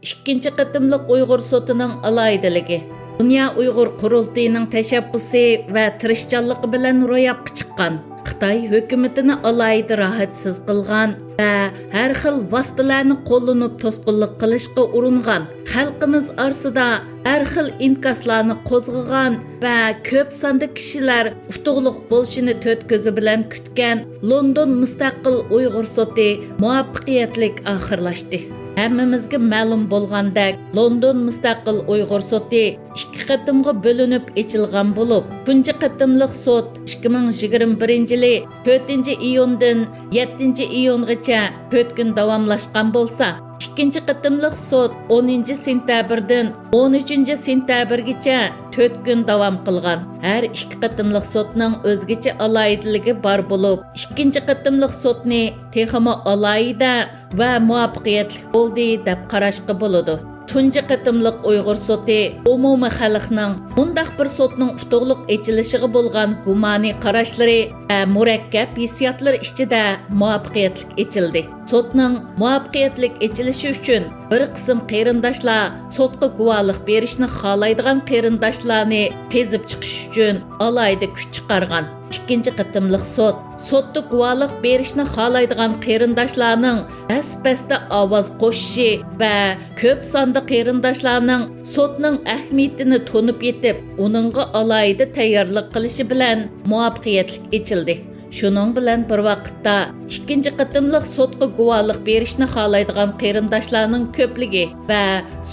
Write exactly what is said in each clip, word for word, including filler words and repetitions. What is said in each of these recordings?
ئىككىنچى قېتىملىق ئۇيغۇر سوتىنىڭ ئالاھىدىلىكى. دۇنيا ئۇيغۇر قۇرۇلتىيىنىڭ تەشەببۇسى ۋە تىرىشچانلىقى بىلەن روياپقا چىققان، خىتاي ھۆكۈمىتىنى ئالاھىدە راھەتسىز قىلغان ۋە ھەر خىل ۋاسىتىلەرنى قوللىنىپ توسقۇنلۇق قىلىشقا ئۇرۇنغان، خەلقىمىز ئارىسىدا ھەر خىل ئىنكاسلارنى قوزغىغان ۋە كۆپ ساندا كىشىلەر ئۇتۇقلۇق بولۇشىنى تۆت كۆزى بىلەن كۈتكەن لوندون مۇستەقىل ئۇيغۇر سوتى مۇۋەپپەقىيەتلىك ئاخىرلاشتى. ھەممىمىزگە مەلۇم بولغاندەك، لوندون مۇستەقىل ئۇيغۇر سوتى ئىككى قېتىمغا بۆلۈنۈپ ئېچىلغان بولۇپ، تۇنجى قېتىملىق سوت ئىككى مىڭ يىگىرمە بىرىنچى يىلى تۆتىنچى ئىيۇندىن يەتتىنچى ئىيۇنغىچە تۆت كۈن داۋاملاشقان بولسا، ئىككىنچى قېتىملىق سوت ئونىنچى سېنتەبىردىن ئون ئۈچىنچى سېنتەبىرگىچە تۆت كۈن داۋام قىلغان. ھەر ئىككى قېتىملىق سوتنىڭ ئۆزگىچە ئالاھىدىلىكى بار بولۇپ، ئىككىنچى قېتىملىق سوتنى تېخىمۇ ئالاھىدە ۋە مۇۋەپپەقىيەتلىك بولدى دەپ قاراشقا بولىدۇ. تۇنجى قېتىملىق ئۇيغۇر سوتى ئومۇمىي خەلقنىڭ مۇنداق بىر سوتنىڭ ئۇتۇقلۇق ئېچىلىشىغا بولغان گۇمانىي قاراشلىرى ۋە مۇرەككەپ ھېسسىياتلىرى ئىچىدە مۇۋەپپەقىيەتلىك ئېچىلدى. سوتنىڭ مۇۋەپپەقىيەتلىك ئېچىلىشى ئۈچۈن بىر قىسىم قېرىنداشلار سوتقا گۇۋاھلىق بېرىشنى خالايدىغان قېرىنداشلارنى تېزىپ چىقىش ئۈچۈن ئالاھىدە كۈچ چىقارغان. ئىككىنچى قېتىملىق سوت، سوتتا گۇۋاھلىق بېرىشنى خالايدىغان قېرىنداشلارنىڭ بەس-بەستە ئاۋاز قوشۇشى ۋە كۆپ ساندا قېرىنداشلارنىڭ سوتنىڭ ئەھمىيىتىنى تونۇپ يېتىپ، ئۇنىڭغا ئالاھىدە تەييارلىق قىلىشى بىلەن مۇۋەپپەقىيەتلىك ئېچىلدى. شۇنىڭ بىلەن بىر ۋاقىتتا، ئىككىنچى قېتىملىق سوتقا گۇۋاھلىق بېرىشنى خالايدىغان قېرىنداشلارنىڭ كۆپلۈكى ۋە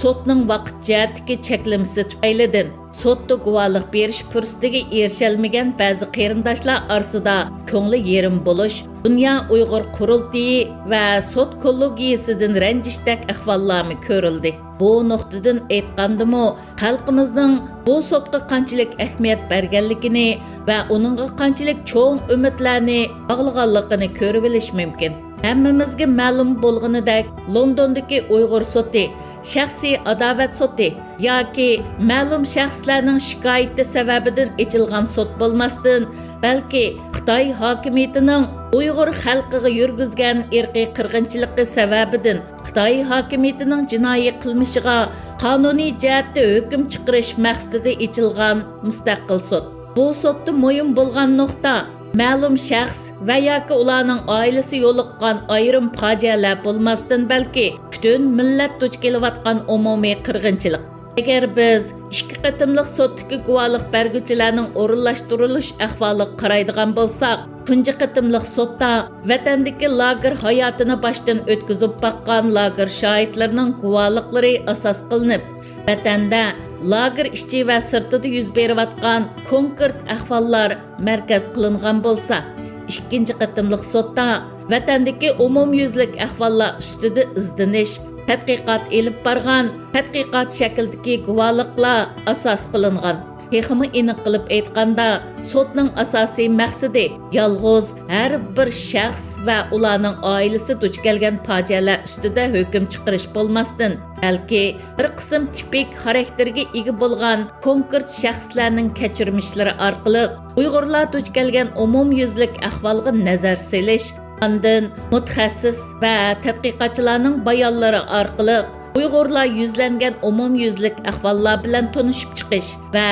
سوتنىڭ ۋاقىت جەھەتتىكى چەكلىمىسى تۈپەيلىدىن، سوتتا گۇۋاھلىق بېرىش پۇرسىتىگە ئېرىشەلمىگەن بەزى قېرىنداشلار ئارىسىدا كۆڭلى يېرىم بولۇش، دۇنيا ئۇيغۇر قۇرۇلتىيى ۋە سوت كوللېگىيىسىدىن رەنجىشتەك ئەھۋاللارمۇ كۆرۈلدى. بۇ نۇقتىدىن ئېيتقاندىمۇ، خەلقىمىزنىڭ بۇ سوتقا قانچىلىك ئەھمىيەت بەرگەنلىكىنى ۋە ئۇنىڭغا قانچىلىك چوڭ ئۈمىدلەرنى باغلىغانلىقىنى كۆرۈۋېلىش مۇمكىن. ھەممىمىزگە مەلۇم بولغىنىدەك، لوندوندىكى ئۇيغۇر سوتى شەخسىي ئاداۋەت سوتى ياكى مەلۇم شەخسلەرنىڭ شىكايىتى سەۋەبىدىن ئېچىلغان سوت بولماستىن، بەلكى خىتاي ھاكىمىيىتىنىڭ ئۇيغۇر خەلقىگە يۈرگۈزگەن ئىرقىي قىرغىنچىلىقى سەۋەبىدىن خىتاي ھاكىمىيىتىنىڭ جىنايى قىلمىشىغا قانۇنىي جەھەتتە ھۆكۈم چىقىرىش مەقسىتىدە ئېچىلغان مۇستەقىل سوت. بۇ سوتتا مۇھىم بولغان نۇقتا، مەلۇم شەخس ۋە ياكى ئۇلارنىڭ ئائىلىسى يولۇققان ئايرىم پاجىئەلەر بولماستىن، بەلكى پۈتۈن مىللەت دۇچ كېلىۋاتقان ئومۇمىي قىرغىنچىلىق. ئەگەر بىز ئىككى قېتىملىق سوتتىكى گۇۋاھلىق بەرگۈچىلەرنىڭ ئورۇنلاشتۇرۇلۇش ئەھۋالىغا قارايدىغان بولساق، تۇنجى قېتىملىق سوتتا ۋەتەندىكى لاگېر ھاياتىنى باشتىن ئۆتكۈزۈپ باققان لاگېر شاھىتلىرىنىڭ گۇۋاھلىقلىرى ئاساس قىلىنىپ، ۋەتەندە، لاگېر ئىچى ۋە سىرتىدا يۈز بېرىۋاتقان كونكرېت ئەھۋاللار مەركەز قىلىنغان بولسا، ئىككىنچى قېتىملىق سوتتا ۋەتەندىكى ئومۇميۈزلۈك ئەھۋاللار ئۈستىدە ئىزدىنىش، تەتقىقات ئېلىپ بارغان تەتقىقات شەكلىدىكى گۇۋاھلىقلار ئاساس قىلىنغان. تېخىمۇ ئېنىق قىلىپ ئېيتقاندا، سوتنىڭ ئاساسىي مەقسىتى يالغۇز ھەر بىر شەخس ۋە ئۇلارنىڭ ئائىلىسى دۇچ كەلگەن پاجىئەلەر ئۈستىدە ھۆكۈم چىقىرىش بولماستىن، بەلكى بىر قىسىم تىپىك خاراكتېرگە ئىگە بولغان كونكرېت شەخسلەرنىڭ كەچۈرمىشلىرى ئارقىلىق ئۇيغۇرلار دۇچ كەلگەن ئومۇميۈزلۈك ئەھۋالغا نەزەر سېلىش، ئاندىن مۇتەخەسسىس ۋە تەتقىقاتچىلارنىڭ بايانلىرى ئارقىلىق ئۇيغۇرلار يۈزلەنگەن ئومۇميۈزلۈك ئەھۋاللار بىلەن تونۇشۇپ چىقىش ۋە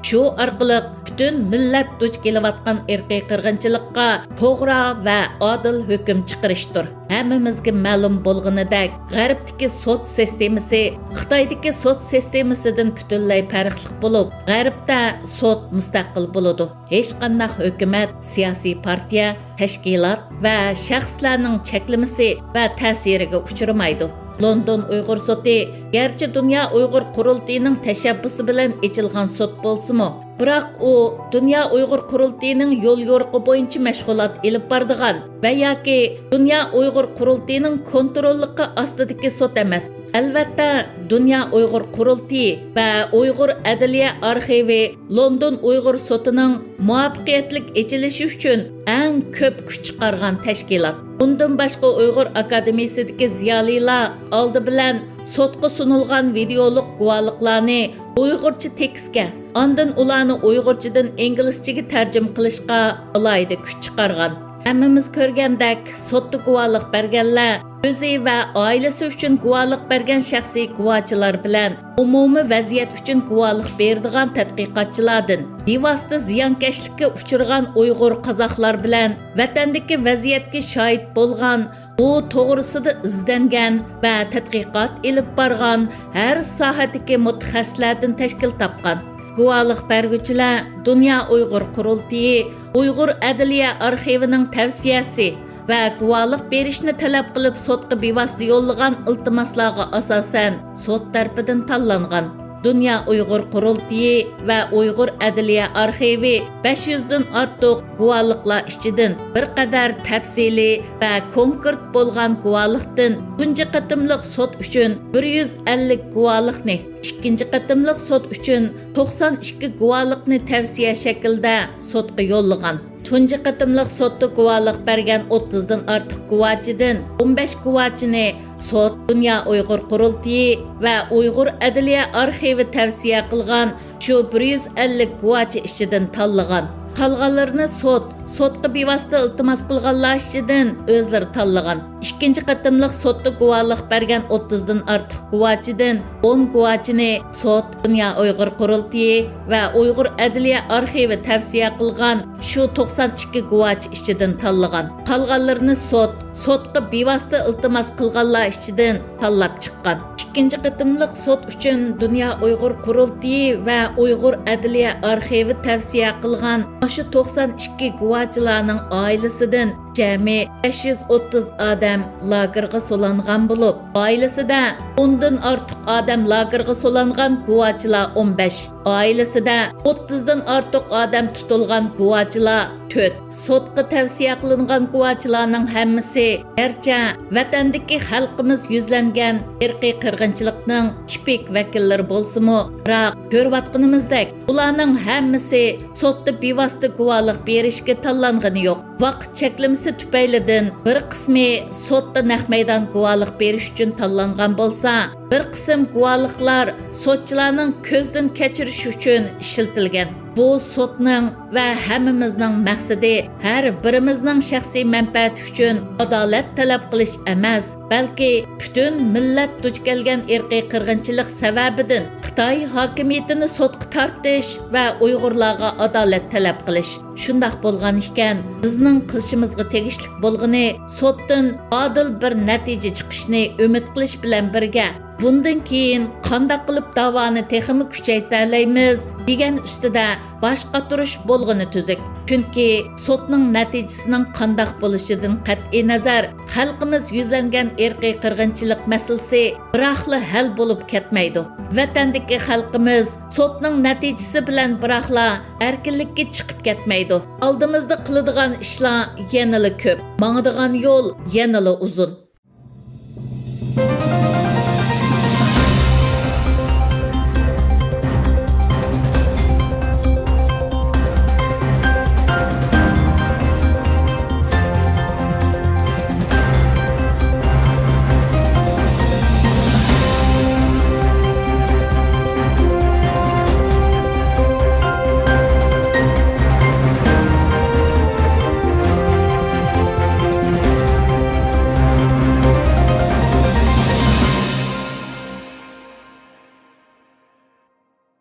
شۇ ئارقىلىق پۈتۈن مىللەت دۇچ كېلىۋاتقان ئىرقىي قىرغىنچىلىققا توغرا ۋە ئادىل ھۆكۈم چىقىرىشتۇر. ھەممىمىزگە مەلۇم بولغىنىدەك، غەربتىكى سوت سىستېمىسى خىتايدىكى سوت سىستېمىسىدىن پۈتۈنلەي پەرقلىق بولۇپ، غەربتە سوت مۇستەقىل بولىدۇ. ھېچقانداق ھۆكۈمەت، سىياسىي پارتىيە، تەشكىلات ۋە شەخسلەرنىڭ چەكلىمىسى ۋە تەسىرىگە ئۇچرىمايدۇ. لوندون ئۇيغۇر سوتى گەرچە دۇنيا ئۇيغۇر قۇرۇلتىيىنىڭ تەشەببۇسى بىلەن ئېچىلغان سوت بولسىمۇ، بىراق ئۇ دۇنيا ئۇيغۇر قۇرۇلتىيىنىڭ يول يورۇقى بويىچە مەشغۇلات ئېلىپ بارىدىغان ۋە ياكى دۇنيا ئۇيغۇر قۇرۇلتىيىنىڭ كونتروللۇقى ئاستىدىكى سوت ئەمەس. ئەلۋەتتە، دۇنيا ئۇيغۇر قۇرۇلتىيى ۋە ئۇيغۇر ئەدلىيە ئارخىۋى لوندون ئۇيغۇر سوتىنىڭ مۇۋەپپەقىيەتلىك ئېچىلىشى ئۈچۈن ئەڭ كۆپ كۈچ چىقارغان تەشكىلات. ئۇندىن باشقا، ئۇيغۇر ئاكادېمىيىسىدىكى زىيالىيلار ئالدى بىلەن سوتقا سۇنۇلغان ۋىدېئولۇق گۇۋاھلىقلارنى ئۇيغۇرچە تېكىستكە، ئاندىن ئۇلارنى ئۇيغۇرچىدىن ئىنگلىزچىگە تەرجىمە قىلىشقا ئالاھىدە كۈچ چىقارغان. ھەممىمىز كۆرگەندەك، سوتتا گۇۋاھلىق بەرگەنلەر ئۆزى ۋە ئائىلىسى ئۈچۈن گۇۋاھلىق بەرگەن شەخسىي گۇۋاچىلار بىلەن ئومۇمىي ۋەزىيەت ئۈچۈن گۇۋاھلىق بېرىدىغان تەتقىقاتچىلاردىن، بىۋاسىتە زىيانكەشلىككە ئۇچرىغان ئۇيغۇر قازاقلار بىلەن ۋەتەندىكى ۋەزىيەتكە شاھىت بولغان، بۇ توغرىسىدا ئىزدەنگەن ۋە تەتقىقات ئېلىپ بارغان ھەر ساھەدىكى مۇتەخەسسىسلەردىن تەشكىل تاپقان. گۇۋاھلىق بەرگۈچىلەر دۇنيا ئۇيغۇر قۇرۇلتىيى، ئۇيغۇر ئەدلىيە ئارخىۋىنىڭ تەۋسىيەسى ۋە گۇۋاھلىق بېرىشنى تەلەپ قىلىپ سوتقا بىۋاسىتە يوللىغان ئىلتىماسلارغا ئاساسەن سوت تەرىپىدىن تاللانغان. دۇنيا ئۇيغۇر قۇرۇلتىيى ۋە ئۇيغۇر ئەدلىيە ئارخىۋى بەش يۈزدىن ئارتۇق گۇۋاھلىقلار ئىچىدىن بىر قەدەر تەپسىلىي ۋە كونكرېت بولغان گۇۋاھلىقتىن تۇنجى قېتىملىق سوت ئۈچۈن بىر يۈز ئەللىك گۇۋاھلىقنى، ئىككىنچى قېتىملىق سوت ئۈچۈن توقسان ئىككى گۇۋاھلىقنى تەۋسىيە شەكلىدە سوتقا يوللىغان. تۇنجى قېتىملىق سوتتا گۇۋاھلىق بەرگەن ئوتتۇزدىن ئارتۇق گۇۋاچىدىن ئون بەش گۇۋاچىنى سوت دۇنيا ئۇيغۇر قۇرۇلتىيى ۋە ئۇيغۇر ئەدلىيە ئارخىۋى تەۋسىيە قىلغان شۇ بىر يۈز ئەللىك گۇۋاچى ئىچىدىن تاللىغان. قالغانلىرىنى سوت، سوتقا بىۋاسىتە ئىلتىماس قىلغانلار ئىچىدىن ئۆزلىرى تاللىغان. ئىككىنچى قېتىملىق سوتتا گۇۋاھلىق بەرگەن ئوتتۇزدىن ئارتۇق گۇۋاچىدىن ئون گۇۋاچىنى سوت دۇنيا ئۇيغۇر قۇرۇلتىيى ۋە ئۇيغۇر ئەدلىيە ئارخىۋى تەۋسىيە قىلغان شۇ توقسان ئىككى گۇۋاچى ئىچىدىن تاللىغان. قالغانلىرىنى سوت، سوتقا بىۋاسىتە ئىلتىماس قىلغانلار ئىچىدىن تاللاپ چىققان. ئىككىنچى قېتىملىق سوت ئۈچۈن دۇنيا ئۇيغۇر قۇرۇلتىيى ۋە ئۇيغۇر ئەدلىيە ئارخىۋى تەۋسىيە قىلغان مۇشۇ توقسان ئىككى گۇۋاچىلارنىڭ ئائىلىسىدىن جەمئىي بەش يۈز ئوتتۇز ئادەم لاگېرغا سولانغان بولۇپ، ئائىلىسىدە ئوندىن ئارتۇق ئادەم لاگېرغا سولانغان گۇۋاچىلار ئون بەش، ئائىلىسىدە ئوتتۇزدىن ئارتۇق ئادەم تۇتۇلغان گۇۋاچىلار تۆت. سوتقا تەۋسىيە قىلىنغان گۇۋاچىلارنىڭ ھەممىسى گەرچە ۋەتەندىكى خەلقىمىز يۈزلەنگەن ئىرقىي قىرغىنچىلىقنىڭ تىپىك ۋەكىللىرى بولسىمۇ، بىراق كۆرۈۋاتقىنىمىزدەك، ئۇلارنىڭ ھەممىسى سوتتا بىۋاسىتە گۇۋاھلىق بېرىشكە تاللانغىنى يوق. ۋاقىت چەكلىمىسى تۈپەيلىدىن بىر قىسمى سوتتا نەق مەيدان گۇۋاھلىق بېرىش ئۈچۈن تاللانغان بولسا، بىر قىسىم گۇۋاھلىقلار سوتچىلارنىڭ كۆزدىن كەچۈرۈش ئۈچۈن ئىشلىتىلگەن. بۇ سوتنىڭ ۋە ھەممىمىزنىڭ مەقسىتى ھەر بىرىمىزنىڭ شەخسىي مەنپەئەتى ئۈچۈن ئادالەت تەلەپ قىلىش ئەمەس، بەلكى پۈتۈن مىللەت دۇچ كەلگەن ئىرقىي قىرغىنچىلىق سەۋەبىدىن خىتاي ھاكىمىيىتىنى سوتقا تارتىش ۋە ئۇيغۇرلارغا ئادالەت تەلەپ قىلىش. شۇنداق بولغان ئىكەن، بىزنىڭ قىلىشىمىزغا تېگىشلىك بولغىنى سوتتىن ئادىل بىر نەتىجە چىقىشىنى ئۈمىد قىلىش بىلەن بىرگە، بۇندىن كېيىن قانداق قىلىپ داۋانى تېخىمۇ كۈچەيتەلەيمىز دېگەن ئۈستىدە باش قاتۇرۇش بولغىنى تۈزۈك. چۈنكى سوتنىڭ نەتىجىسىنىڭ قانداق بولۇشىدىن قەتئىينەزەر، خەلقىمىز يۈزلەنگەن ئىرقىي قىرغىنچىلىق مەسىلىسى بىراقلا ھەل بولۇپ كەتمەيدۇ. ۋەتەندىكى خەلقىمىز سوتنىڭ نەتىجىسى بىلەن بىراقلا ئەركىنلىككە چىقىپ كەتمەيدۇ. ئالدىمىزدا قىلىدىغان ئىشلار يەنىلا كۆپ، ماڭىدىغان يول يەنىلا ئۇزۇن.